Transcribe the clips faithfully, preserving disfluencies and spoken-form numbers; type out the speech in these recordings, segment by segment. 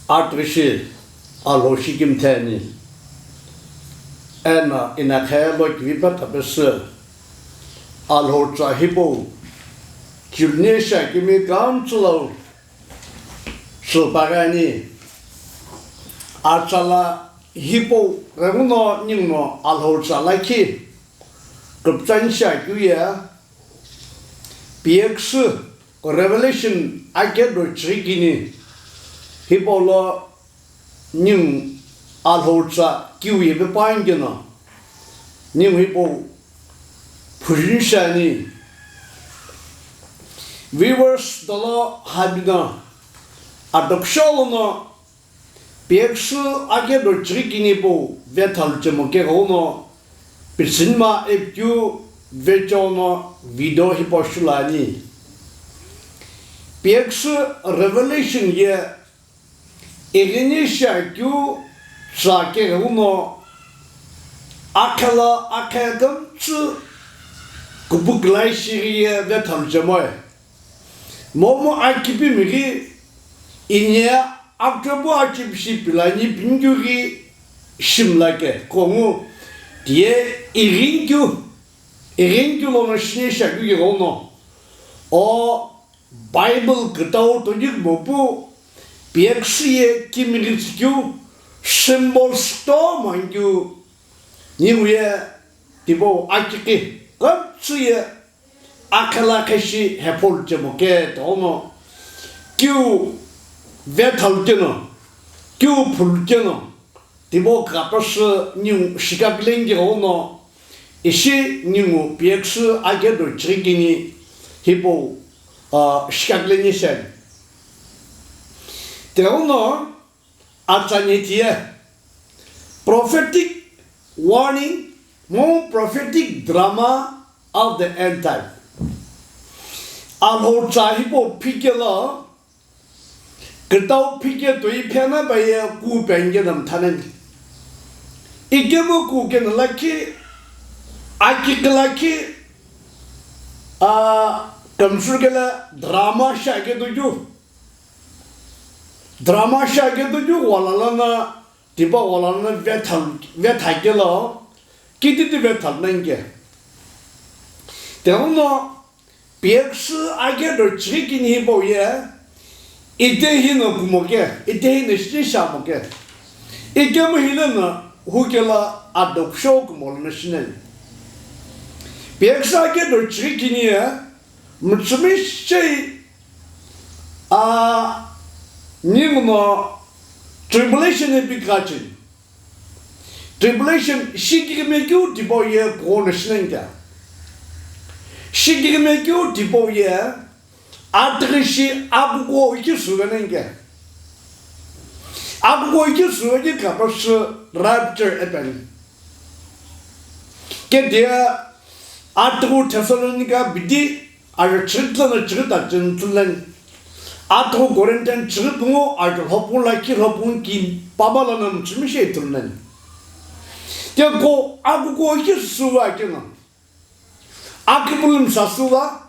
Atughi shi Alhou shikimthe ani. Eno inakhe lo kivi pata pesü Alhou tsa hipau Julian shakimi council lo sülpaghi ani. Atsala hipau ghenguno ninguno Alhou tsa lakhi küpütsa ni shakeu ye P X Revelation akedo chighi kini hipau lo ningu Alhou tsa kiu ye pe puani keno ningu hipau phujuni shi ani. Viewers dolo hamino adoption lono P X akedo chighi kini hipau vethalu chemo keghono pitsünima epikeu vecheono video hipau shulu ani. P X Revelation ye ighini shiakeu tsa keghono akhela akhe kümtsü kupu külai shighi ye vethalu chemoi. Momu akipimi ghi inie akchopu achipishi pilani pinikeu ghi shimla ke kongu tiye ighini keu, ighini keu lono shini shiakeu keghono. O Bible kütau toikeu mopu P X ye kimighi tsükeu symbols kutomo ani keu ningu ye tipau akighi kümtsü ye akhela akhe shi hepholu chemo ketono kiu vethalu keno kiu phulu keno tipau kapasü ningu shikaküleni keghono ishi ningu P X akedo chighi kini hipau, ah, shikaküleni shi ani. Tighenguno atsani tiye prophetic warning mo prophetic drama of the end time. Alhou tsa hipau phikelo kütau phike toi phena paye ku penge na mthanani. Ikemu ku kena lakhi, akighi lakhi, a, kümsü kela drama shi ake tuju. Drama shi ake tuju, wala lana, tipa wala lana vetha, vetha kelo, kititi vetha nange. Tighenguno P X akedo chighi kini hipau ye, ite hino kumo ke, ite hino shini shamo ke. Ikemu hino na hukela adoption kumo lono shinani. P X akedo chighi kini ye, mütsümishei, a, ninguno tribulation ipi kachini. Tribulation, shikighi me keu tipau ye kughou no shinani kea. Shikighi me keu tipau ye, atughi shi akukuo ikisü venani kea. Akukuo ikisü veni kapasü rapture epeni. Kediye atughu Thessalonica bidi ajo chighi tlono chighi ta chini tulani. Atughu Corinthian chighi pungu ajo lhopungu lakhi lhopungu ki pabala na mütsümishei tulani. Keko akukuo ikisü va keno. Akipulumsa süva.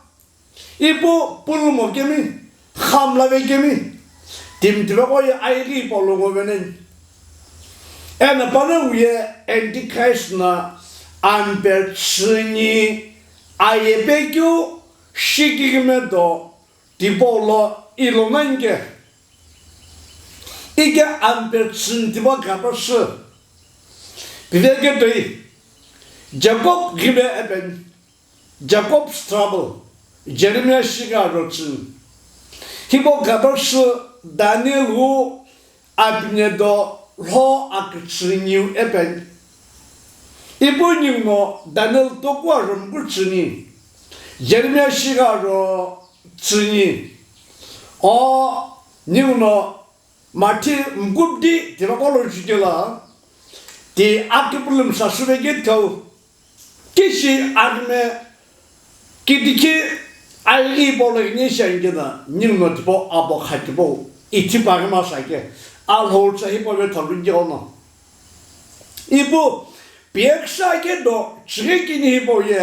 Ipu pulumo kemi, khamla ve kemi, timi tiveqo ye aighi ipau lo ngo veneni. Eno panongu ye Antichrist na ampe tsüni aye pekeu shikighi me do tipau lo ilo nange. Ike ampe tsüni tipa kapasü. Piveke toi Jacob ghime epeni. Jacob's Trouble, Jeremiah shigha ro tsüni. Hipau kapasü Daniel wu apine do lho akütsüniu epeni. Ipu ninguno Daniel toku aro mkütsüni. Jeremiah shigha ro tsüni. O ninguno Mathi mkupdi tiveqo lo jukela, ti akipulumsa süvekeu thau, kishi arme, kidikhi aighi ipau lo ighini shi ani keno, ninguno tipau abo kha tipau, ithi paghi masa ke, Alhou tsa hipau vethalu keghono. Ipu, P X akedo chighi kini hipau ye,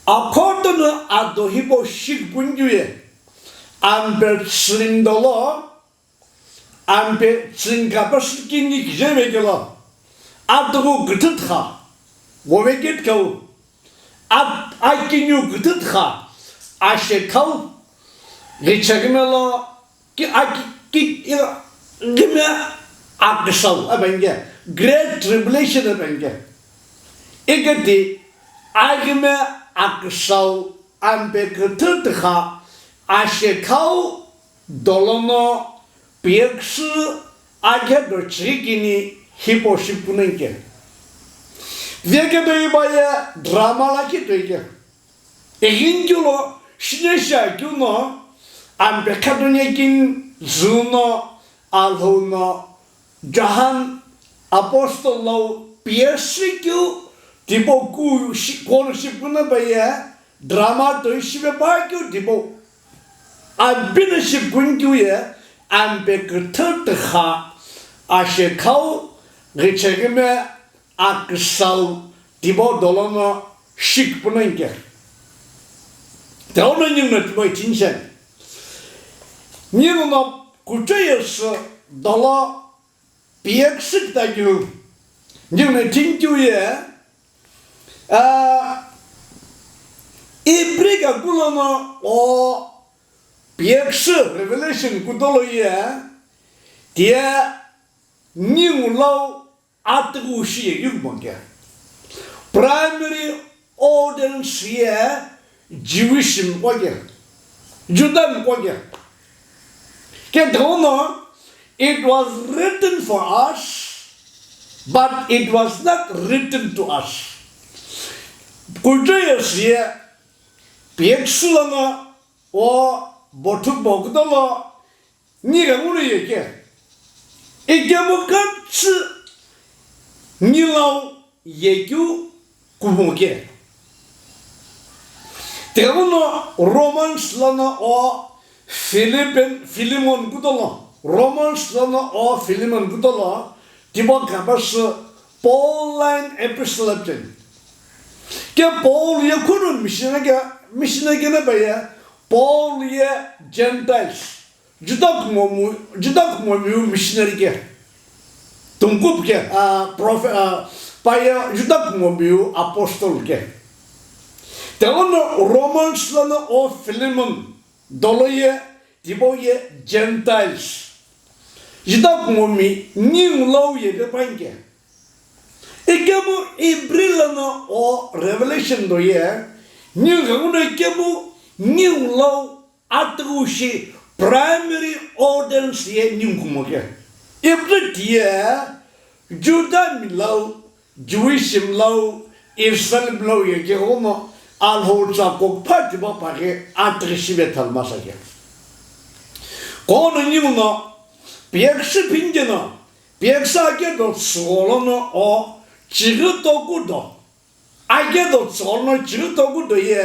akhotono ado hipau shikipuni keu ye, ampe tsüni dolo, ampe tsüngka pasü kini kije vekelo, atughu küthü tha, voveketkhau, at-, akiniu küthü tha, ashekhau, ghichekimelo, ki-, aki-, ki-, i-, kime aküsau abenge, Great Tribulation abenge. Iketi akime aküsau ampe küthü tha, ashekhau, dolono piyeküsü akhe do chighi kini hipau shi punenike. Veketoi baye drama lakhi toike. Ighinkeu lo shine shiakeu no, ampe khatonye kini züno, Alhou no, John Apostle lo piyesü keu tipau ku shi-, kolo shi puna baye, drama toi shipe pa keu tipau. Abino shi kunkeu ye, ampe küthü tha, ashekhau, ghichekime, aküsau, tipau dolono shik punenike. Teono ninguno tipau itinchen. Ninguno kucheyesü dolo piyeküsü kitakiu. Ninguno itinkiu ye, ah, Ibri kakulono o piyeküsü Revelation kudolo ye, tiye ningu lau atughu shi ye yugmoke. Primary audience ye Jewish mkoke, Juda mkoke. Ke dono, it was written for us, but it was not written to us. Kujo ye siye, piyeküsü lono, o bothuk bokudolo, ni ghenguno yeke. Ikemu kümtsü ni lau yekeu kumoke. Teguno Romans lono o Philippian, Philemon kudolo, Romans lono o Philemon kudolo, tipau kapasü Pauline epistle apchen. Ke Paul ye kunu missionary ke, missionary kena baye, Paul ye Gentiles. Juda kumomu, Juda kumomiu missionary ke. Tungkup ke, ah, prophet, ah, paye Juda kumomiu apostle ke. Teguno Romans lono o Philemon, dolo ye, tipau ye Gentiles. Juda kumomi ningu lau ye pepanke. Ikemu Ibri lono o Revelation do ye, ningu ghenguno ikemu ningu lau atughu shi primary audience ye ningu kumoke. Ibri tiye Juda mi lau, Jewish mi lau, Israel mi lau ye ke ghono Alhou tsa kokpha tipau paghi atughu shi vethalu masa ke. Kono ninguno piyeküsü phingeno, piyeküsü ake do tsügholono o chighi toku do. Ake do tsügholono chighi toku do ye,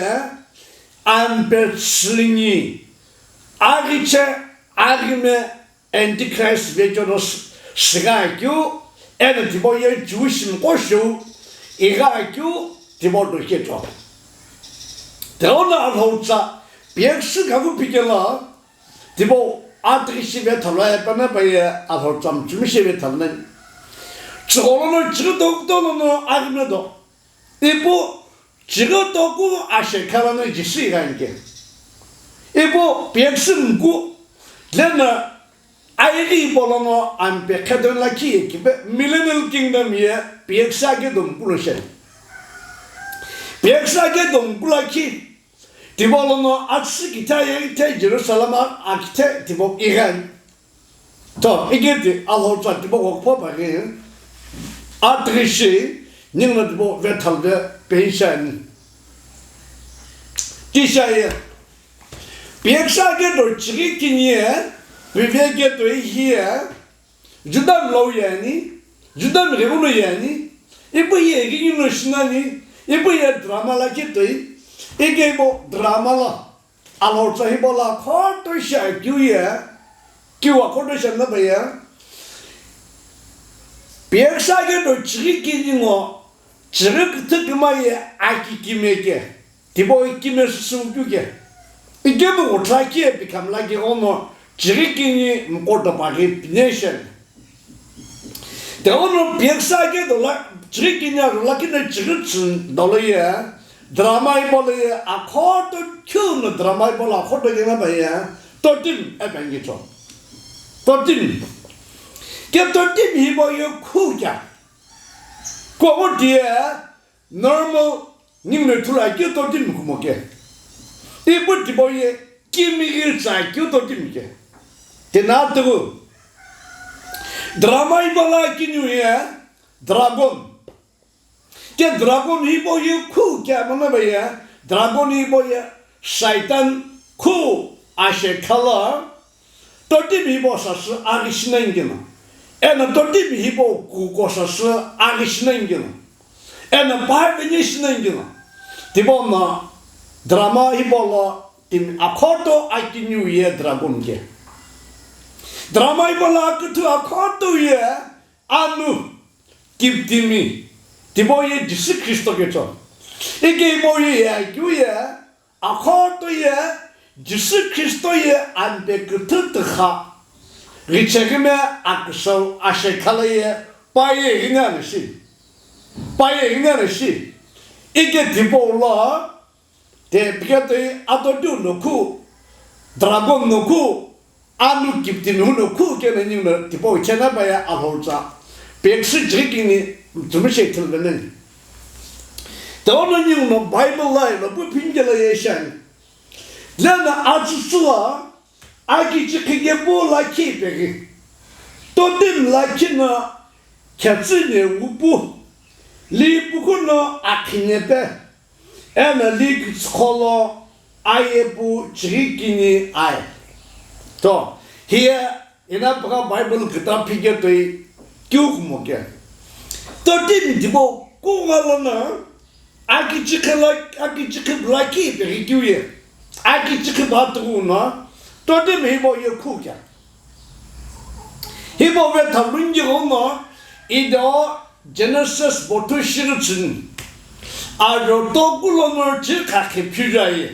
ampe tsüngi, aghiche, aghime, Antichrist vecheno s-, sigha keu, eno tipau ye Jewish mkosheu, igha keu, tipau do kecho. Teguno Alhou tsa, piyeküsü kaku pikelo, tipau atughu shi vethalu aye pena paye Alhou tsa mchumi shi vethalu nani. Tsügholono chighi toku dolono aghime do. Ipu chighi toku ashekhalono Jisü ighanike. Ipu piyeküsü mku, leno ayeghi ipolono ampe khetoni lakhi ye kipe millennial kingdom ye piyeküsü ake do mku lo she. Piyeküsü ake do mku lakhi, tipau lono atsü kithe ayeghi the Jerusalem a-, akithe tipau ighan. To, iketi Alhou tsa tipau kokpha paghi, atughu shi, ninguno tipau vethalu ve peishani. Tisha ye, piyeküsü ake do chighi kini ye, piveke do hiye, Juda mi lau ye ani, Juda mi ghenguno ye ani, ipu ye ighi ninguno shi nani, ipu ye drama lakhi toi, ike ipu drama lo. Alhou tsa hipau lo khoto shi akeu ye, kiu a khoto shi na baye. Piyeküsü ake do chighi kini ngo, chighi küthü kima ye aki kime ke. Tipau kime süsü keu ke. Ikemu ghuthakhi ye pikhamla ke ono chighi kini mqo dopaghi pine sheni. Tighenguno piyaküsa ke dola, chighi kini arhu lakhi no chighi tsü dolo ye, drama hipau lo ye akhoto keu no drama hipau lo akhoto kena pa ye, totim ipi ani cho. Totim. Ke totim hipau ye khu kea. Kumo tiye, normal ninguno ithulu akeu totim kumo ke. Ipu tipau ye kimighi tsa akeu totim ke. Tena tuku. Drama hipau lo akiniu ye dragon. Ke dragon hipau ye khu kea mano pa ye, dragon hipau ye Satan khu ashe khala. Totim hipau sasü aghi shi nani keno, eno totim hipau kuko sasü aghi shi nani keno, eno pa veni shi nani keno, tipau no drama hipau lo timi akhoto akiniu ye dragon ke. Drama hipau lo aküthü akhoto ye anu kiptimi, tipau ye Jisü Khristo ke cho. Ike hipau ye ye akeu ye akhoto ye Jisü Khristo ye ampe küthü tükha ghichekime aküsau ashe khala ye pa ye ghini ane shi. Pa ye ghini ane shi. Ike tipau lo te piketoi atotiu no khu, dragon no khu, anu kiptimi no khu keno ninguno tipau chena pa ye Alhou tsa peküsü chighi kini tsumishe ithulu veni. Tighenguno ninguno Bible lo ilo pu phini kelo ye shiani. Leno atsütsü lo akichikhi kepu lakhi peghi. Totim lakhi no khetsüne wupu. Li puku no akhinepe. Eno li kütsükholo ayepu chighi kini aye. To, hiye ina püka Bible küta phiketoi keu kumo ke. Totim tipau kugha lono akichikhi la, akichikhi lakhi peghi keu ye. Akichikhi pa tuku no totim hipau ye khu kea. Hipau vetha lunghi ghono ido Genesis bothu shirütsüni. Ajo toku lono chikha khiphi jaye.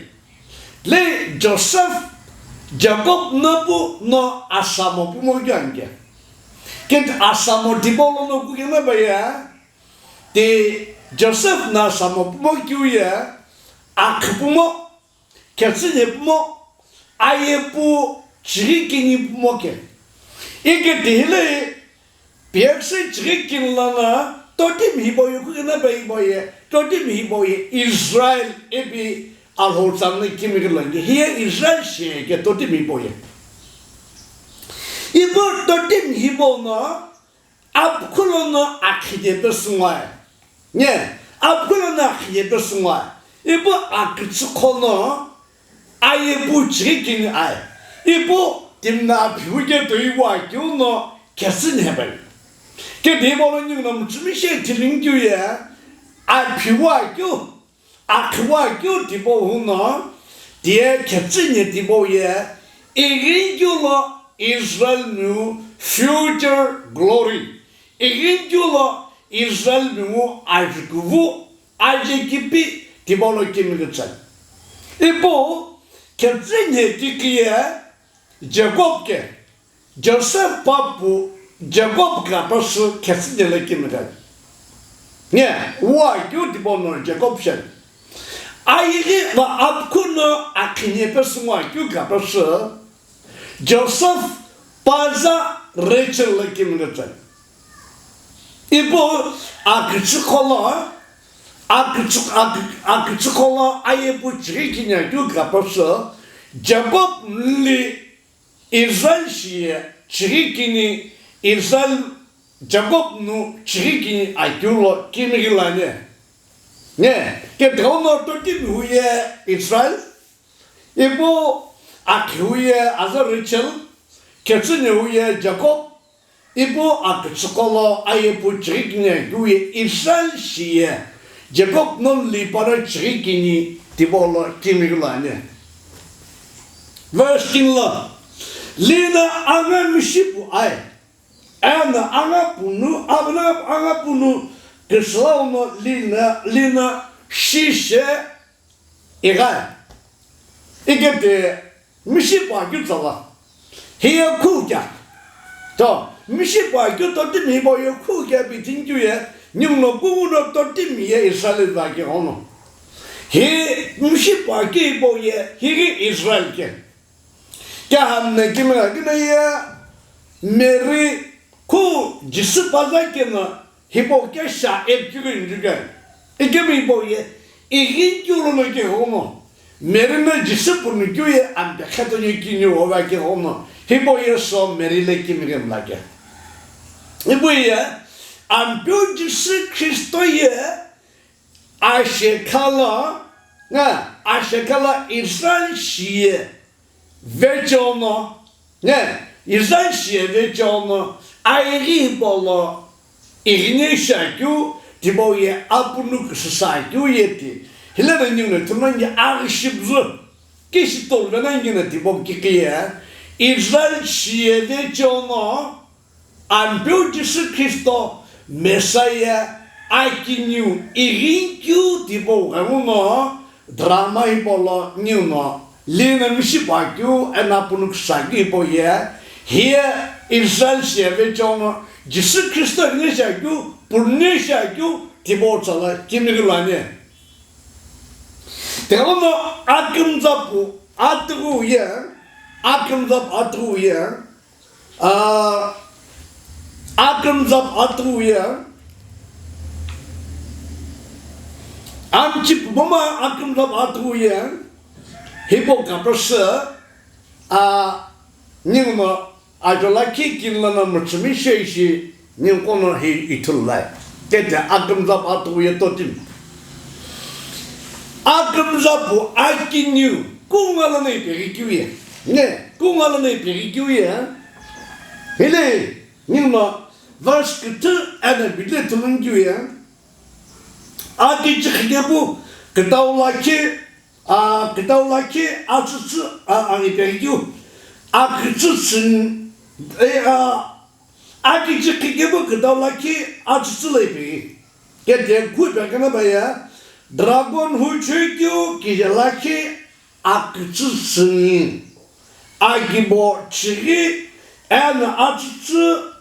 Le Joseph, Jacob no pu no asamo pumo keu ani ke. Kenti asamo tipau lono kukena pa ye, te Joseph no asamo pumo keu ye, akhi pumo, khetsüne pumo, ayepu chighi kini pumo ke. Ike tihile piyaküsü chighi kini lono totim hipau ye kukena pa hipau ye, totim hipau ye Israel ipi Alhou tsa no kimighi lo ani ke. Hiye Israel shi ke totim hipau ye. Ipu totim hipau no apkhu lono akhiye pesü ngoye. Nye, apkhu lono akhiye pesü ngoye. Ipu akütsükholo ayepu chighi kini aye. Ipu timi no aphi wu ketoi wu akeu no khetsüne pa ye. Kedi hipau lo ninguno mütsümishe ithulu keu ye aphi wu akeu, akhi wu akeu tipau hu no, tiye khetsüne tipau ye, ighinikeu lo Israel nu future glory. Ighinikeu lo Israel nu ajuküvu, ajekipi tipau lo kimighi tsa. Ipu khetsüne kiki ye Jacob ke, Joseph papu Jacob kha pesü khetsüne lo kimighi. Nye, wu akeu tipau no Jacob sheni. Ayeghi va apkhu no akhiye pesü ngo akeu kha pesü Joseph paza Rachel lo kimighi tsa. Ipu akütsükholo, akütsü-, akü-, akütsükholo ayepu chighi kini akeu kha pesü Jacob nli Israel shiye chighi kini Israel Jacob nu chighi kini akeu lo kimighi lo ani. Nye, ke tighenguno totim hu ye Israel, ipu akhi hu ye aza Rachel, khetsüne hu ye Jacob, ipu akütsükholo ayepu chighi kini akeu ye Israel shiye Jacob no nli pano chighi kini tipau lo kimighi lo ani. Verse ten lo, lino anga mishipu aye. Eno anga punu, abna anga punu küsülau no lino, lino shishe ighae. Iketi mishipu akeu tsala. Hiye khukia. To, mishi pua keu totimi hipau ye khukia pi thinkiu ye, ninguno kunguno totimi ye Israel va keu no. Hi mishi pua keu hipau ye, hi Israel ke. Kea hamna kimina kina ye, Mary khu Jisü paza keno, hipau kesha epikeu injukeu. Ikemu hipau ye, ighinkeu lono keu no, Mary no Jisü punu keu ye ampe khetonye kiniu ova keu no, hipau ye so Mary le kimighi mlake. Hipau ye, Ampeu Jisü Khristo ye, ashekha lo, nga, ashekha lo Israel shiye vecheo no, ne, Israel shiye vecheo no, aighi hipau lo, ighine shiakeu, tipau ye apunu küsüsa keu ye ti. Hile na ningu ne thuno nge aghi shibzü, kishi tolve na nge na tipau kiki ye, Israel shiye vecheo no, Ampeu Jisü Khristo Messiah akiniu ighinkeu tipau ghenguno drama hipau lo ninguno lino mishi pua keu eno apunu küsüsa keu hipau ye, hiye Israel shiye vecheo no Jisü Khristo ighine shiakeu, punu shiakeu tipau tsala kimighi lo ani. Tighenguno akümza pu atughu ye, akümza pu atughu ye, Ah, akümza pu atughu ye. Amchi pu mama akümza pu atughu ye. Hipau kapüsü, ah, ninguno ajo lakhi kini lono mütsümi sheishi ninguqo no hi ithulu lai. Kete akümza pu atughu ye totimi. Akümza pu akiniu kungu lono ipeghi keu ye. Ne, kungu lono ipeghi keu ye. Hile, ninguno verse küthü eno bile thuluni keu ye. Akichü khikepu kütau lakhi, a, kütau lakhi atsütsü, a, a, ipeghi keu. Akütsü tsün, e, a, akichü khikepu kütau lakhi atsütsü lo ipeghi. Kete khu ipeghi keno pa ye, dragon huchekeu kije lakhi akütsü tsüni, akibo chighi eno atsütsü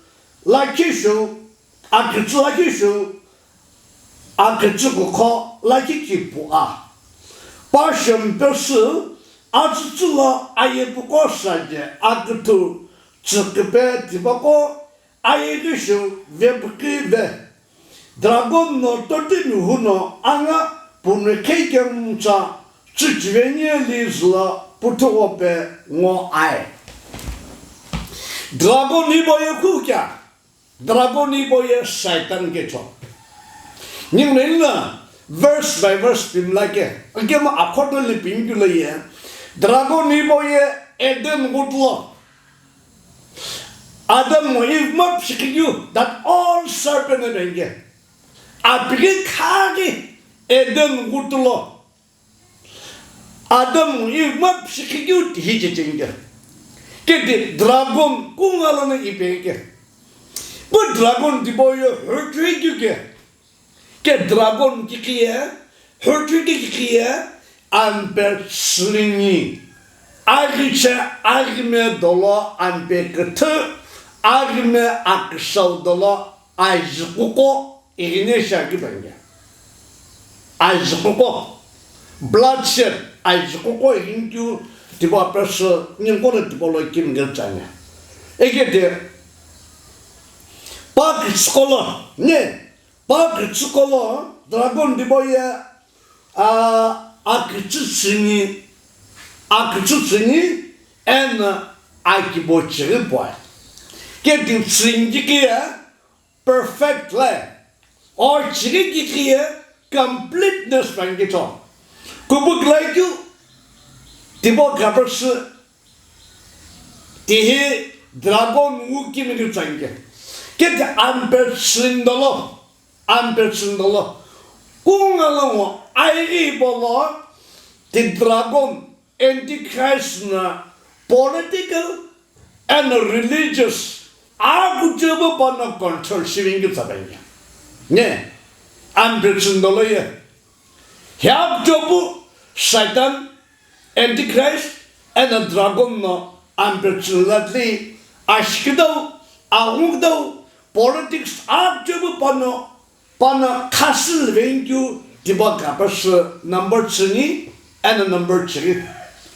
lakhi shou, akütsü lakhi shou, akütsü kukho lakhi kipua. Pashem pesü atsütsü lo ayepuqo saje aküthu tsükipe tipaqo ayeghi shou vepüqi ve. Dragon no totimi hu no anga punu khe kemtsa tsüchiveni li zülo puthuqo pe ngo ai. Dragon hipau ye khu kea? Dragon hipau ye Satan kecho. Ningu nani na verse by verse pimla ke. Akemu akhoto li pimkeu lo ye. Dragon hipau ye Eden ghutu lo. Adam ngo Eve mapshi khikeu, that old serpent ipeghi ke. Apighi khaghi Eden ghutu lo. Adam ngo Eve mapshi khikeu tihi checheni ke. Kedi dragon kungu lono ipeghi ke. Pu dragon tipau ye hurthughikeu ke. Ke dragon kikhiye, hurthuki kikhiye, ampe tsüni, aghiche aghime dolo ampe küthü, aghime aküsau dolo ajiquqo ighine shiakeu penge. Ajiquqo, bloodshed, ajiquqo ighinkeu tipau pesü ninguqo no tipau lo kimighi tsani. Ekede, pa kütsüqo lo, ne, pa kütsüqo lo dragon tipau ye, a, akütsü tsüni, akütsü tsüni, eno akibo chighi puani. Kedi tsüni kikhiye perfect le, o chighi kikhiye completeness penge cho. Kubu kulaikeu tipau kapüsü tihi dragon wu kimighi tsani ke. Kedi ampe tsüni dolo, ampe tsüni dolo. Kungu lo ngo aighi hipau lo ti dragon Antichrist na political and religious akuchebo pano control shivinkeu tsapenge. Ne, ampe tsüni dolo ye. Hiakuchebo Satan, Antichrist, eno dragon no ampe chüla tli, ashikidau, aghungdau, politics akchebu pano, pano khasü venkeu tipau kapesü number chini, eno number chiri.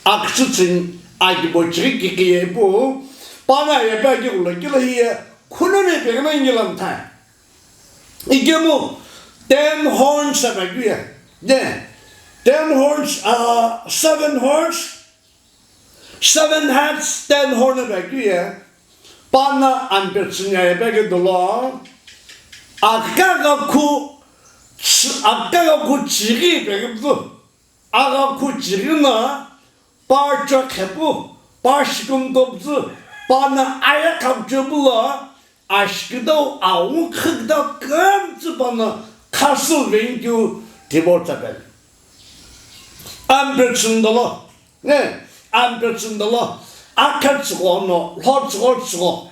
Aküsü chini, akibo chiri kikiye pu, pano yepe akighulo kilo hiye, khunune peghenengi lamthai. Ikemu ten horns aba kuya. Ne? Ten horns, uh, seven horns, seven heads, ten horn aba kuya. Pano ampe chini aba ke dolo. Akagha khu, akagha khu chiri aba ke dolo. Agha khu chiri na, pa chokhepu, pa shikumtopzü, pano aya khamchebulo, ashikidau awu khükdau kümtsü pano khasü venkeu tipau tsapel. Ampe chini dolo, ne, ampe chini dolo, akha tsügho no, lho tsügho tsügho.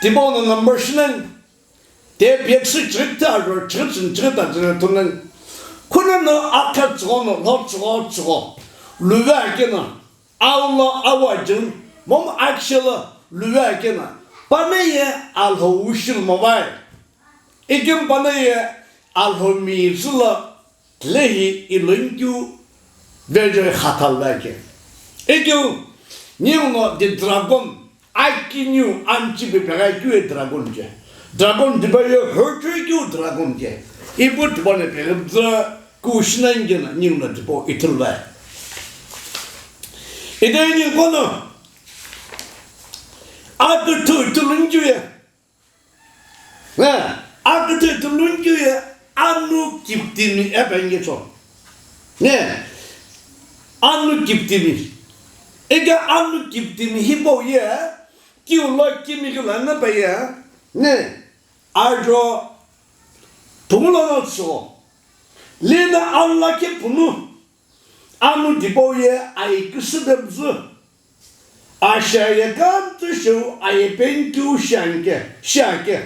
Tipau no number shinen, Te piyaküsü chirikithe ajo chirikithe chirikithe ajene thunen. Khuneno akha tsügho no lho tsügho tsügho. Luve akeno. Aulo awa jin. Mom akshelo luve akeno. Pano ye Alhou shil movai. Ikim pano ye Alhou mi zula. Tilehi ilonkeu vejo khathalvake. Ekeu, ninguno the dragon, akiniu amchipe pegha keu dragon je. Dragon tipau ye hurchoi keu dragon je. Ipu tipau no pegha bzü kushina ngena ninguno tipau ithulvai. Ide ninguno aküthu ithulunkeu ye. Ne, aküthe tulun keu ye anu kiptimi epenge cho. Ne, anu kiptimi. Eke anu kiptimi hipau ye, kiu lo kimi keu lana pa ye, ne, ajo pumulo no tso. Lina anu lakhi punu. Anu tipau ye aye küsü pemzü. Ashiaye kümtsü shou aye penkeu shianke, shiake.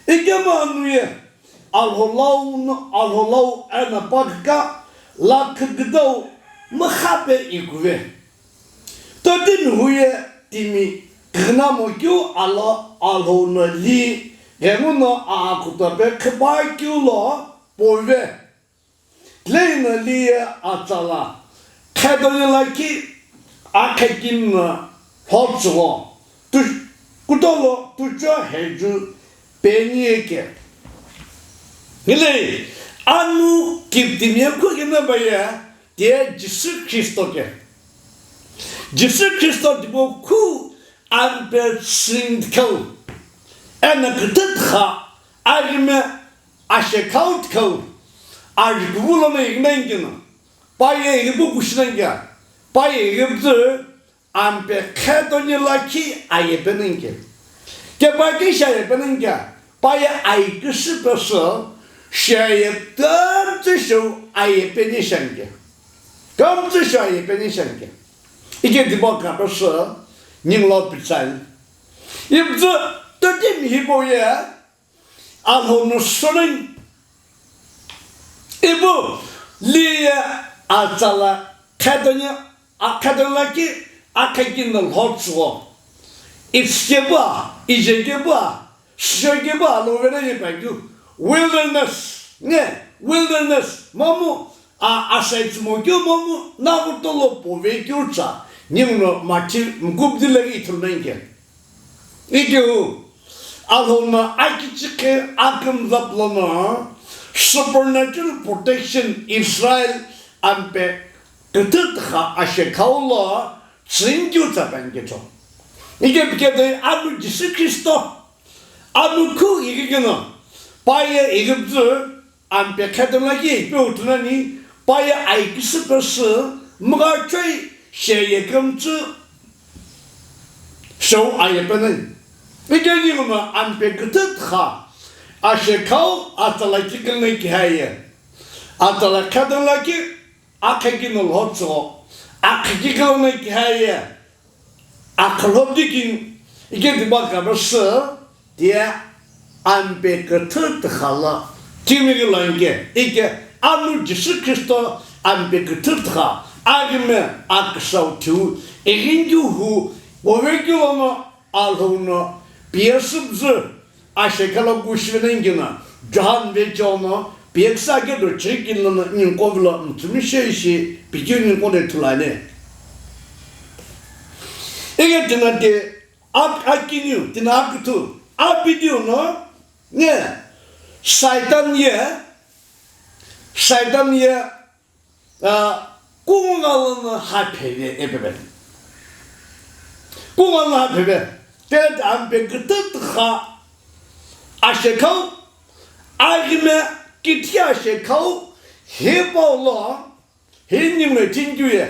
Ikemu anu ye Alhou lau no, Alhou lau eno pa küka lakhi küdau mükhape ikuve. Totimi hu ye timi kükna mo keu alo Alhou no li ghenguno akhutope khipakeu lo pove. Tilehi no li ye atsala, khedoni lakhi akhekini no lhotsügho, tu-, kutolo tucho heju peni yeke. Ngilei, anu kiptimi ye khu kena baye, tiye Jisü Khristo ke. Jisü Khristo tipau khu ampe tsüngtheu, eno kütütha, arime Ashekhau tikhau, ajikuvu lono ighinengi keno, pa ye ighipu kushinengi kea, pa ye ighipuzü ampe khedoni lakhi aye penengi kea. Kepa kishi aye penengi kea, pa ye aye kishi pesü, shi aye kümtsü shou aye peni shengi kea. Kümtsü shou aye peni shengi kea. Ike tipau kha pesü, ningu lo pitsani. Ipuzü totimi hipau ye, Alhou no soren ipu liye atsala khedoni, a khedoni lakhi akhekini no lhotsügho. Itsukepu a, ijekepu a, shishokepu a lo vena ye pa keu. Wilderness, ne, wilderness, momu, a, asai tsümo keu momu, naghutolo pove keu tsa, ninguno mathi mkubdi lagi ithulunengi kea. Ikeu, Alhou no akichikhe akümzap lono supernatural protection Israel ampe küthü tükha ashekhau lo tsüngikeu tsa pengi kea cho. Ike piketoi anu Jisü Khristo, anu khu ighi keno, pa ye ighipuzü, ampe khedoni lakhi ipe uthu nani, pa ye aye kishi pesü, müghachoi shi aye kümtsü shou aye penengi. Ike ninguno ampe küthü tükha, ashekhau atsala kikilne kihaye. Atsala khedoni lakhi, akhekini no lhotsügho, akhekini kikilne kihaye. Akhalhobdi kini, ike tipau kha pesü, tiye ampe küthü tükha lo, timi kilo ngi kea, ike anu Jisü Khristo ampe küthü tükha, agime aküsau thiu, ighinghiu hu, Movekeu lono Alhou no piyesü püzü ashekha lo kushive nani keno, John vecheo no piyeküsü akedo chirikini lono ningu qo vilo mütsümishei ishi pikeu ningu qo de ithulu ani. Ike tina ti ak-, akiniu, tina aküthü, apidiu no, nge, Saitan ye, Saitan ye, ah, kungu lono hapheve epebe. Kungu lono hapheve. Tet ampe kütütha ashekhau, aghime kithi ashekhau, hipau lo, hi ningu thinkeu ye.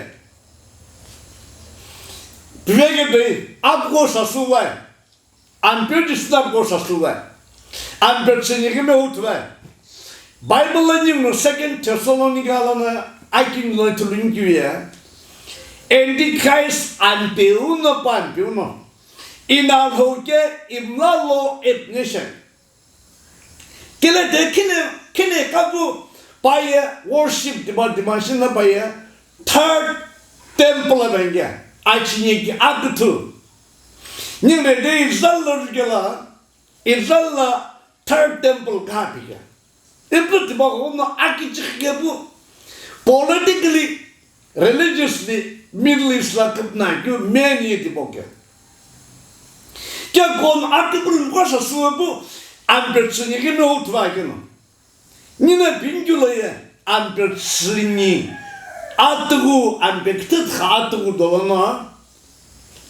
Piveke dei, apko sasuvai. Ampe disturb ko sasuvai. Ampe tsüni kime utuvai. Bible la ningu Second Thessalonica lono akini lo ithulu nikeu ye. Antichrist ampe uno pa ampe uno. Ina Alhou ke imla lo epnation. Kile de kine, kine kapu paye worship dima, dima shina paye third temple abenge. Achinye ki aküthü. Ningu de Israel lo rikela, Israel la third temple kha pike. Ipu tipau no akichikhe pu politically, religiously Middle East la küpna keu main ye tipau ke. Ke kon akipul ko sa suwe pu ampe tsüni ke no utva ke no. Nina pingkeu lo ye ampe tsüni, atügu ampe kütütha atügu dolono,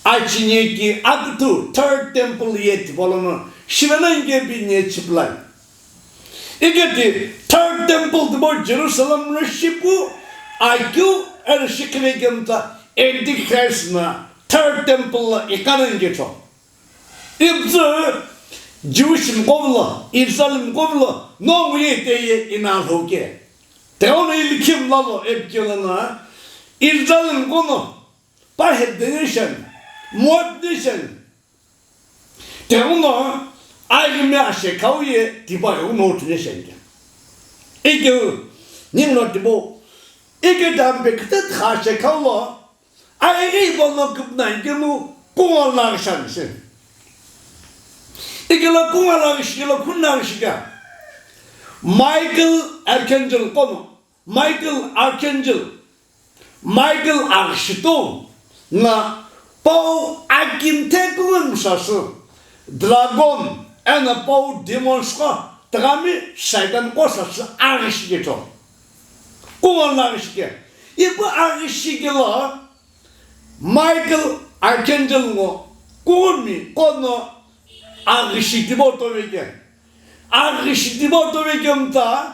achinye ki aküthü third temple ye tipau lono, shive nani ke pi nye chipulai. Ike ti third temple tipau Jerusalem lo shipu, akeu eno shikhile kemta Antichrist na third temple lo ikana nge cho. Ipüzü Jewish mqo vilo, Israel mqo vilo, nongu ye ite ye ina Alhou ke. Teono ilikhi mla lo epikelo na, Israel mqo no, pa heathen nation, Moab nation. Teono aghime ashekhau ye, tipa ghenguno uthu nation ke. Ike, ningu no tipau, ike dampe kütütha ashekhau lo, Aighi bono küpna nkemu kungu lo aghishan shi. Ikelo kungu lo aghishi kelo kungu lo aghishi kea. Michael Archangel kono. Michael Archangel. Michael aghishito na pau akimthe kungu msasü. Dragon ena pau demons ko tagami Satan ko sasü aghishi keto. Kungu lo aghishi kea. Ipu aghishi kelo Michael Archangel ngo kumi kono aghishi tipau tove ke. Aghishi tipau tove kemta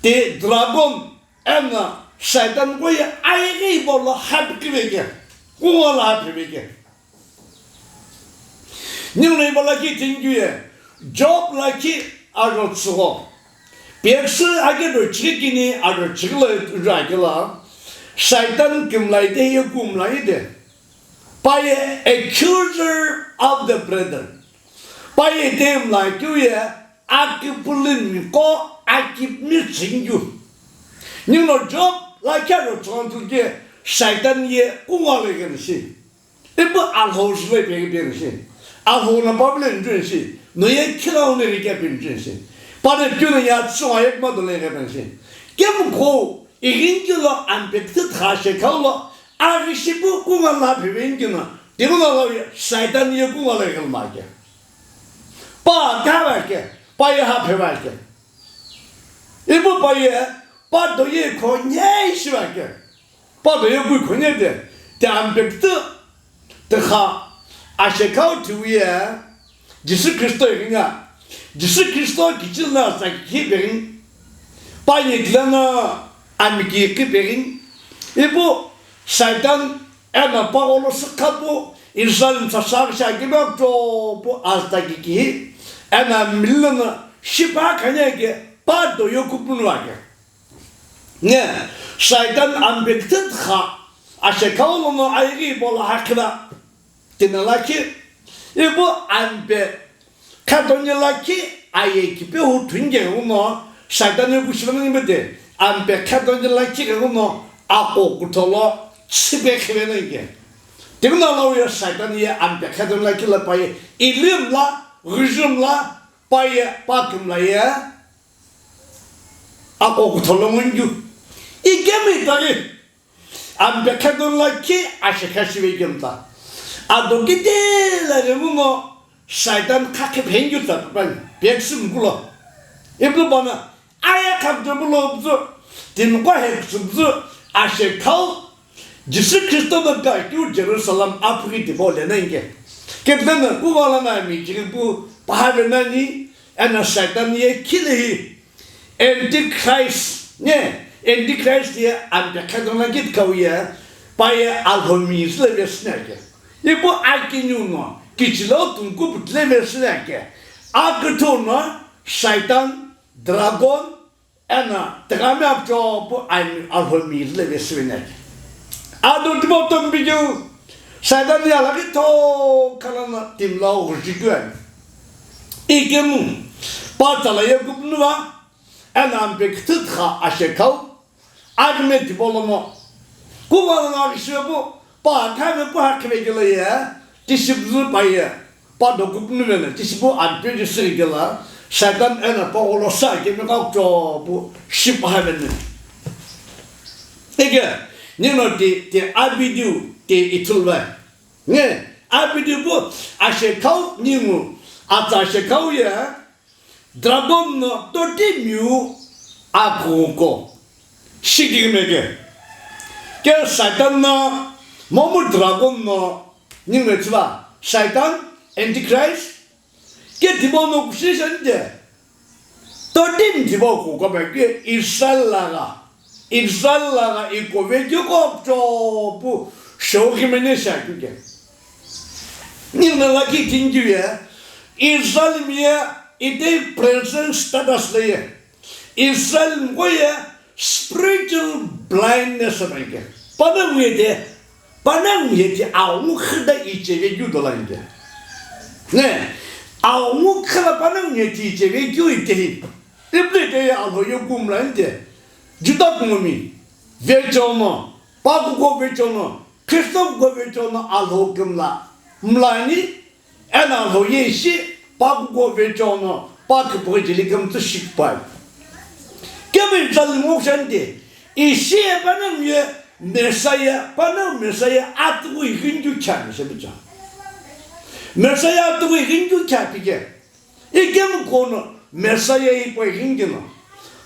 ti dragon ena Satan ko ye aighi bono hapikhive ke. Kungu lo hapikhive ke. Ningu no iba lakhi thinkeu ye, Job lakhi aro tsügho. Piyeküsü akedo chikini aro chikilo ira kela, Satan kimlai de ye kumlai de. Paye accuser of the brethren. Paye de mla keu ye, akipulimi ko akipmi tsünkeu. Ningu no Job lakhi aro tsügho ntulke, Satan ye kungu lo ighishi. Ipu Alhou shile peghi peghi shi. Alhou na pa bile nju shi. No ye khila une ri kya pin nju shi. Pa ne kyu no ya tsu a yek ma do le ghe pin shi. Kemu ko, ighin kilo ampe kütütha ashekhau lo, aghishi pu kungu lo pheve nkeno, tighuno lo ye, Satan ye kungu lo ghil ma ke. Pa kha va ke, pa ye hapheva ke. Ipu pa ye, pa do ye kho nye shi va ke. Pa do ye kui khonye de, te ampe kütü, te kha, ashekhau thiu ye, Jisü Khristo ighinga, Jisü Khristo kichilna sa ki peghin, pa ye gilana ami ki ki peghin, ipu Satan ena pa olo sükhapu, Israel msa sa sha ki ba to pu asta ki ki, ena milana shipa khanye ke, pa do ye kupunu ake. Nge, Satan ampe kütütha ashekhau lono aighi bono hakhila tina lakhi, ipu ampe khatoni lakhi aye kipe hu thunge uno Satan ye kushivena nibete ampe khatoni lakhi ke uno ako kutholo chipe khivena nge. Tighenalo ye Satan ye ampe khe dun lakhi la pa ye, ilim la, ghujum la, pa ye, pa kümla ye, aqo kutholo ngungu. Ikemi tari, ampe khe dun lakhi ashe khe shive kemta. Ado kite la ye mumo, Satan kha khe phengu ta pan, peksim kulo. Iblu bana, Aya khapte pulo püzü, timi kha heküsü püzü, ashe khau, Jisü Khristo no kakeu Jerusalem aphi tipau lena inke. Keptena kuvala na mi jiri pu pahave nani, ena Satan ye khilehi, Antichrist, ne, Antichrist ye ampe khe dun lakhi khau ye, pa ye alhomi zile vesneke. Ipu akiniu no, kichilo tungku putle vesneke. Akithu no, Satan, Dragon, ena tighenami apcho pu ani alhomi zile vesüvene. Ado timo tombigeu, Satan ya lagi to khalana timla ghujikeu ani. Ikemu, pa tala ye kupnuva, ena ampe kthitha ashe khau, Agme tipolomo. Kuvala na aghi shivepu, pa khame pu hakhive kela ye, tisipu pa ye, pa dokupnu vena, tisipu anpe di siri kela, Satan ena pa olo sa kemi kakcho pu shipu havene. Ege, nino ti, ti abidiu, ti ithulve. Nge, abidiu pu, ashe khau ningu, atsa ashe khau ye, Dragon no totimiu akuko. Shikigimeke. Ke Satan no, momu dragon no, ningme chiva, Satan, Antichrist, ke timo no kushi shante. Totim timo kuko ba ke Israel laga. Israel laga iko vekeu kokcho pu shokhi mene shakyu ke. Nina lakhi tingkyu ye, Israel mi ye, ite present status le ye. Israel mko ye, spiritual blindness na ke. Pana ngu ye te, pana ngu ye te, aungu khida iche vekyu dola ke. Ne, aungu khida pana ngu ye te iche vekyu ite hi. Iple te ya alo yo kumla inte. Juda kumumi. Vechono. Pakuko vechono. Kristo kuko vechono alo kumla. Mlani. Ena alo ye shi. Pakuko vechono. Pakuko jili kum tu shikpai. Kemi zalimo shante. Ishi e panam ye. Messiah. Panam Messiah. Atu ihindu chani se bicha. Messiah atu ihindu chapike. Ikemu kono Messiah ipo ihingi no.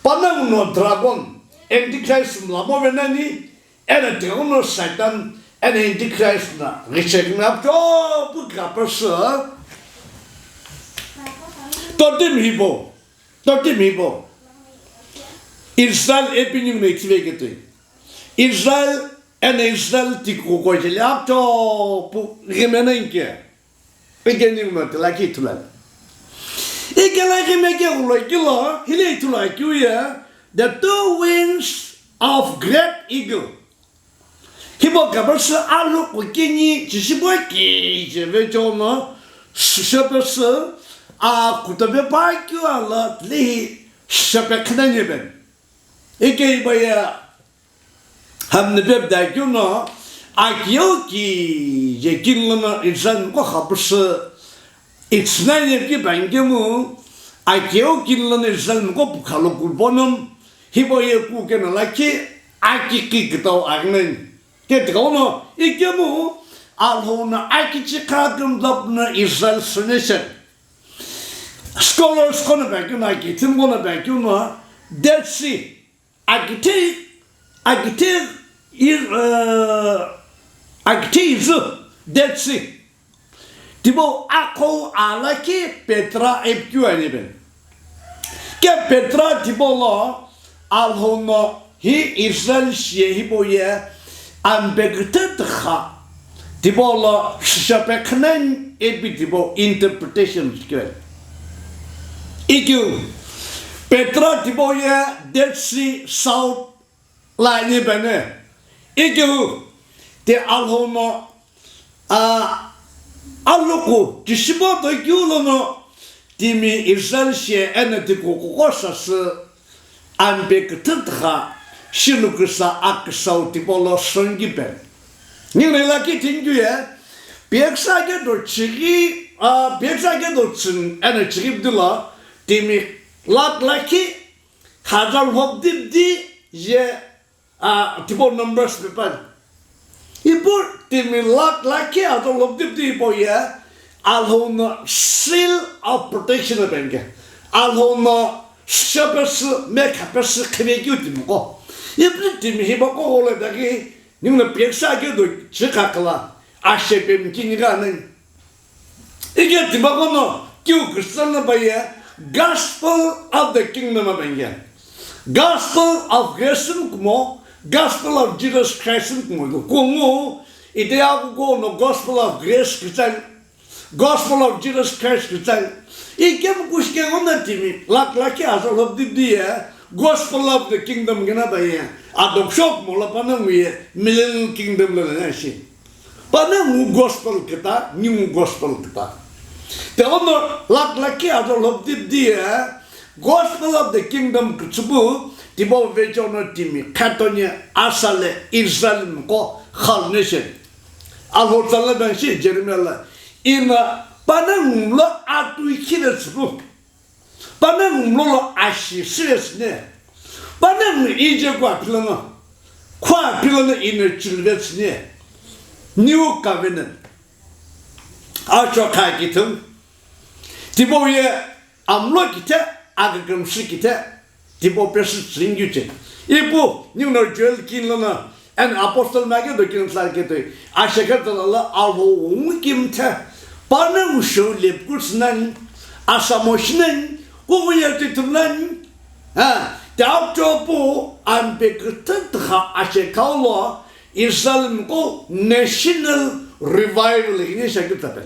Panang no dragon, Antichrist mlamo venani, ena tighenguno Satan, ena Antichrist na, richek na, to pu kapasa. Totim hipo, totim hipo. Israel epining me kive ketui. Israel, ena Israel tiko ko jeli apto pu gimena inke. Beginning no tila ki thulani. Ikela ki meke ulo kilo, hile thula kiu ye, the two wings of great eagle. Hibo kabasa alu kukini chishibo ki je vechono, shapasa, a kutabe pa kiu ala lihi shape khnani ben. Ike iba ya Hamna pep da kyu no, akiyau ki ye kin lono Israel mko khapusu, it's nine ki bangkemu, akiyau kin lono Israel mko pukhalo kulbonum, hibo ye ku kena lakhi, aki ki kitau agnen. Ke tikau no, ikemu, alhona aki chikha kum dapna Israel sunation. Scholars kono bakyu no, aki tim kono bakyu no, Dead Sea. Akithe, akithe, ir, uh, akithe izü, Dead Sea. Tibo akhou alakhi Petra epikeu ani be. Ke Petra tibo lo alhono hi Israel shie hibo ye ambe kütü tükha. Tipau lo shisha pekhnani ipi tipau interpretation keu. Ikeu, Petra tipau ye Dead Sea South la ani bene. Ikeu, ti alhono, a, aluku, kishibo to keu lono, timi Israel shie ena ti kukuko sasü, Ampe küthü tükha, shiluküsa aküsau tipau lo songi pen. Ninguno lakhi thinhikeu ye, piyaküsa kedo chighi, ah, piyaküsa kedo chighi eno chighi püdülo, timi lakh lakhi, hajar lhokdipdi ye, ah, tipau numbers pipani. Ipu timi lakh lakhi hajar lhokdipdi hipau ye, Alhou no seal of protection ipeni ke. Alhou no shepesü, mekhapesü khivekeu timiqo. Ipu timi hipaqo gholo itaghi, ninguno piyaküsa kedo chighi khala, ashepe mkini gha nani. Ike tipaqo no kiu Christian lo paye Gospel of the Kingdom ipeni ke. Gospel of Grace kumo, Gospel of Jesus Christ kumo, kungu, ite ya kuko no Gospel of Grace kichai, Gospel of Jesus Christ kichai. Ike mu kushike ngo na timi, lakh lakhi hajar lhokdipdi ye, Gospel of the Kingdom kina paye, adoption kumo la panongu ye, Millennial Kingdom lo na shi. Panongu gospel kita, ningu gospel kita. Te ono lakh lakhi hajar lhokdipdi ye, Gospel of the Kingdom kütsüpu, tipau vechewo no timi, khatoni asale Israel mko khal nation. Alhou tsala bangshi Jeremiah la, ina panongu lo atu ikhile tsüpu. Panongu mlolo ashi sivetsüni. Panongu ije kua philano, kua philano ino chilivetsüni. New covenant. Acho kha kithum. Tipau ye amlo kithe, akükümsü kithe, tipau pesü tsüngyu che. Ipu, ninguno Joel kini lono, and apostle mage do kini tla ke toi. Ashekha tala la avo ungu kimthe. Panongu shou lepkut nani, asamo shinani, kumu yeti tunani. Ha, te apcho pu, ampe kütütha ashekha lo, Israel mko national revival ini shakit tapen.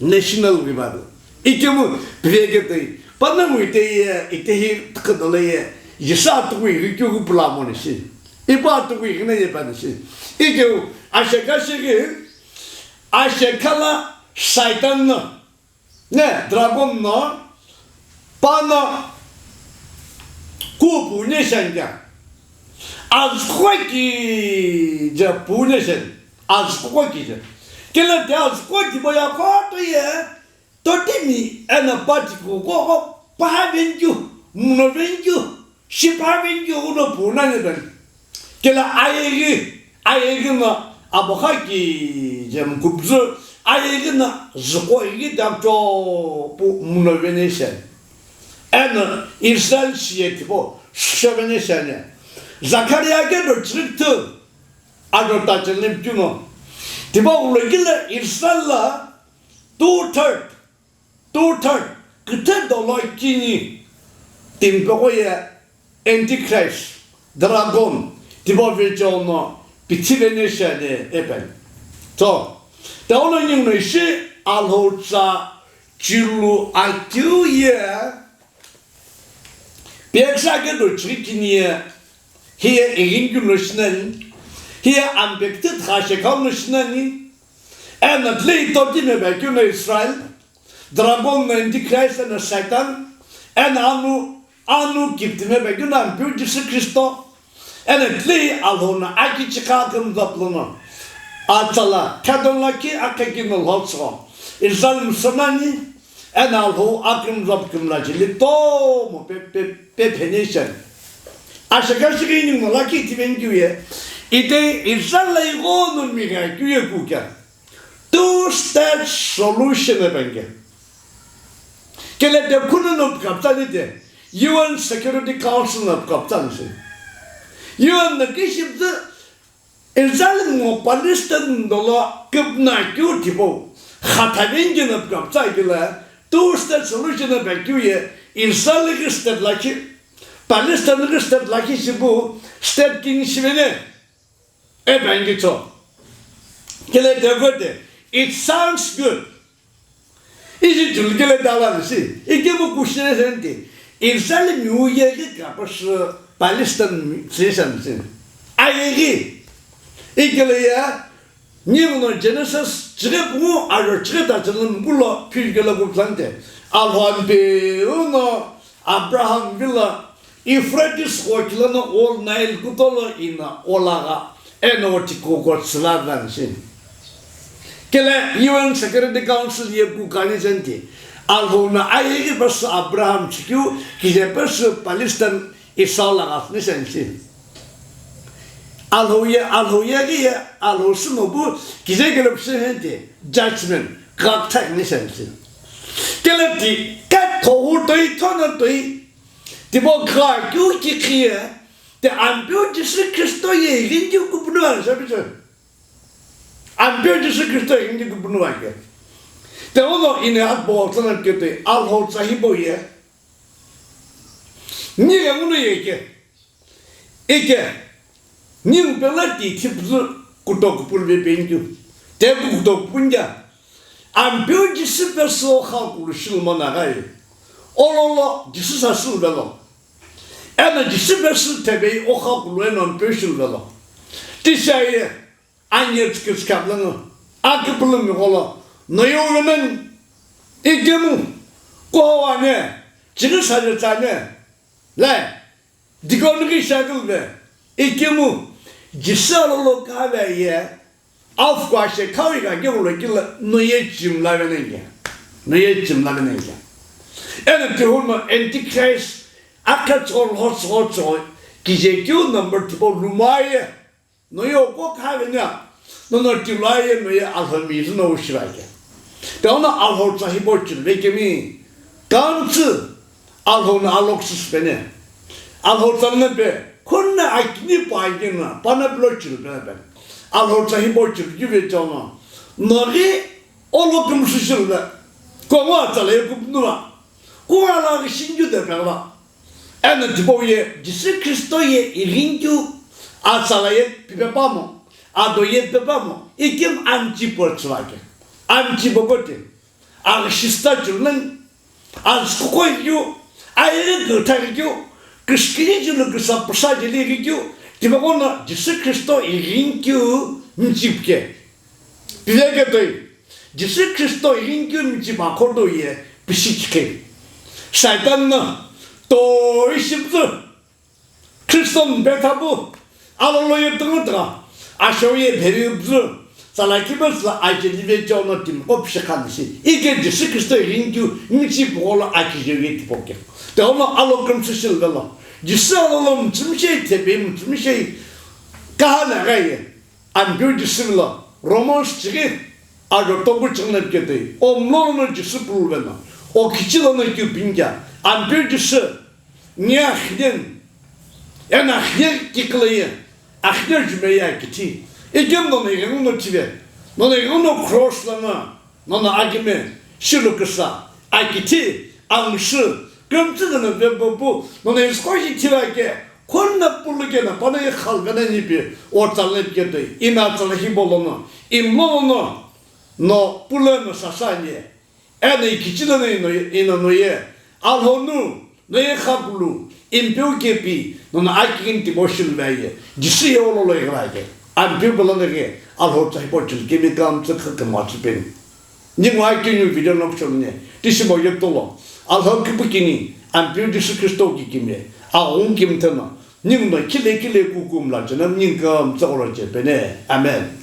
National revival. Ikemu piveketei. Panongu ite ye, ite hi tkadole ye. Yisa tukui rikyu gu pula moni shi. Ipa tukui gina ye pani shi. Ikeu ashekha shigi, ashekha la Satan no. Ne, dragon no, pano, ku pune shangya. Azkwa ki je pune shen. Azkwa ki je. Kila te azkwa ki boya koto ye. Totimi ena pati ko ko ko paha vengyu, muno vengyu, shipa vengyu uno puna ne ben. Kila ayegi, ayegi na abakha ki jem kubzu, ayegi na ziko igi damcho pu muno vene shen. Ena Israel shiye tipo, shevene shen. Zakaria ke do chiriktu, ado tachel ne pituno. Tipo ulo gila Israel la, two third, two third, küthe dolo kini, timpeko ye Antichrist, dragon, tibo vecho no, pithive ne shane epen. So, taulo ning no ishi alhou tsa chilu akeu ye, peksa ke do chikini ye, hiye egin kyu no shinani, hiye ambekte tha shekau no shinani, ena tlei toti me ba kyu no Israel, Dragon no Antichrist ena Satan, ena anu, anu kiptime be kina Ampeu Jisü Khristo, ena tlei alhou no aki chikha kümzap lono, atsala, khadon lakhi akhakino lhotso, Israel Müsümanni, ena alhou akümzap kümla chili tomo pe, pe, pe phenation. Ashaka shikini mo lakhi tiven kiuye, ite Israel la ighono migha kiuye kukya. Two state solution epenge. Kele te khuno no kaptani te U N Security Council no kaptani se. U N no kiship te Israel ngo Palestine dolo kipna kyu tipo. Khatavenge no kapta kila two state solution epenge ye Israel ki state lakhi Palestine ki state lakhi shipu state king shivene. Ebangi cho. Kele devote. It sounds good. Iji jul kele dala si. Ike bu kushne senti. Israel mi uye ki kapasü Palestine si san si. Ayegi. Ikele ya. Ni no Genesis chire pungu aro chire ta chire mbulo phil kele bu plante. Alhon pe uno Abraham vila Euphrates gho kila no ol Nile kutolo ina olaga Eno tiko ko tsüla dan shi. Kele U N Security Council ye ku kani zenti. Alhou no ayeghi pesü Abraham chikeu, kije pesü Palestine Esau la ghasni sensi. Alhou ye, Alhou ye ghi ye, Alhou sümo bu, kije kele pesü henti, judgment, ghak thak ni sensi. Kele ti, kat khohu toi, thona toi, tibo gha keu ki kiye, te Ampeu Jisü Khristo ye ighin keu kupunu ansa bicho. Ampeu Jisü Khristo ighi kupunu ake. Te uno ine akbo tsana kete Alhou tsa hipau ye. Ni le ngunu ye ke. Ike. Ni pela ti thipzu kuto kupulu be penju. Te kuto kupunja. Ampeu Jisü pesü okha kulu shilumana gai. Ololo Jisü sa sulu velo. Eno Jisü pesü thebei okha kulu eno Ampeu shiluvelo. Tisha ye. Anye tsükütsükha pülüngü, akipülümi gholo, noyo women, ikemu, kuhowane, chighi saje tsane, le, dikonu ghi shagilbe, ikemu, Jisü alolo kave ye, afkwa she khawi gha ghi ghulo kila, noye chimla venenge, noye chimla venenge. Eno tihuno Antichrist, akha tsol hot hot tsol, kije keu number two lumaye, Noye oko khavena, nono tiloye noye Alhou mizu no ushivake. Tauno Alhou tsa hipau chiluvekemi, kantsü Alhou no alok süsüpene. Alhou tsa nope, khunna akini pa akina, pana pilo chiluvena pe. Alhou tsa hipau chilukive tauno, noghi olo kümsü shiluve. Kongo atsala ye kupnua. Kunga la ghi shinju de pegla. Eno tipau ye, Jisü Khristo ye ighinkeu, atsala ye pipepamo, ado ye pipepamo, ikim amchi po tsüvake. Amchi pokote, aghishista chulunang, azkukoi keu, ayeghi kutha keu, kishkiri chulu kisa pusa jeli keu, tipaqo no Jisü Khristo ighinkeu mchipke. Piveke toi, Jisü Khristo ighinkeu michipa khodo ye pishi chikhe. Shaitan no toi shipzü. Khristo bethabu. Alolo ye tungutha. Asho ye bheri bzü. Tsala kibasla aje live chono tim ko pishi khan si. Ike Jisü Khristo ighinkeu michipa gholo akije ye tipoke. Te ono alo kümsü shilvelo. Jisü alolo mchimshe thebe mchimshe. Kahana gaye. Ampeu Jisü lo, Romans chighi, ajo toku chighi na piketoi, o mlo lono Jisü puluvena, o kichi lono keu pinja, Ampeu Jisü, ni akhinen, ena akhinen kikhilaye, akhinen jumeya kithi, ikem nono ighenguno thive, nono ighenguno cross lono, Nono akime, shilu kisa, akithi, angshi, kümtsü dana vembo pu, nono iskoshi thivake, khonna puluke na, pana ye khalvena nipi, otsalne piketoi, ina tsala hipau lono, imlo lono, no puleno sasanye, eno ikichi lono ino, ino noye, Alhou nu, Noye khakulu, impeu kepi, nono akighin tipau shiluvaye, Jisü ye ololo ighivaye, Ampeu pelo naghi, Alhou tsa hipau chilukemi kamtsü khakümgha tsüpeni. Ningu akiniu video nokshomne, tishimo yetolo, Alhou kipikini, Ampeu Jisü Khristo kikimi, aghungu kimtheno, ningu no khile khile kuku mla chena, ningu kamtsü gholo chepene. Amen.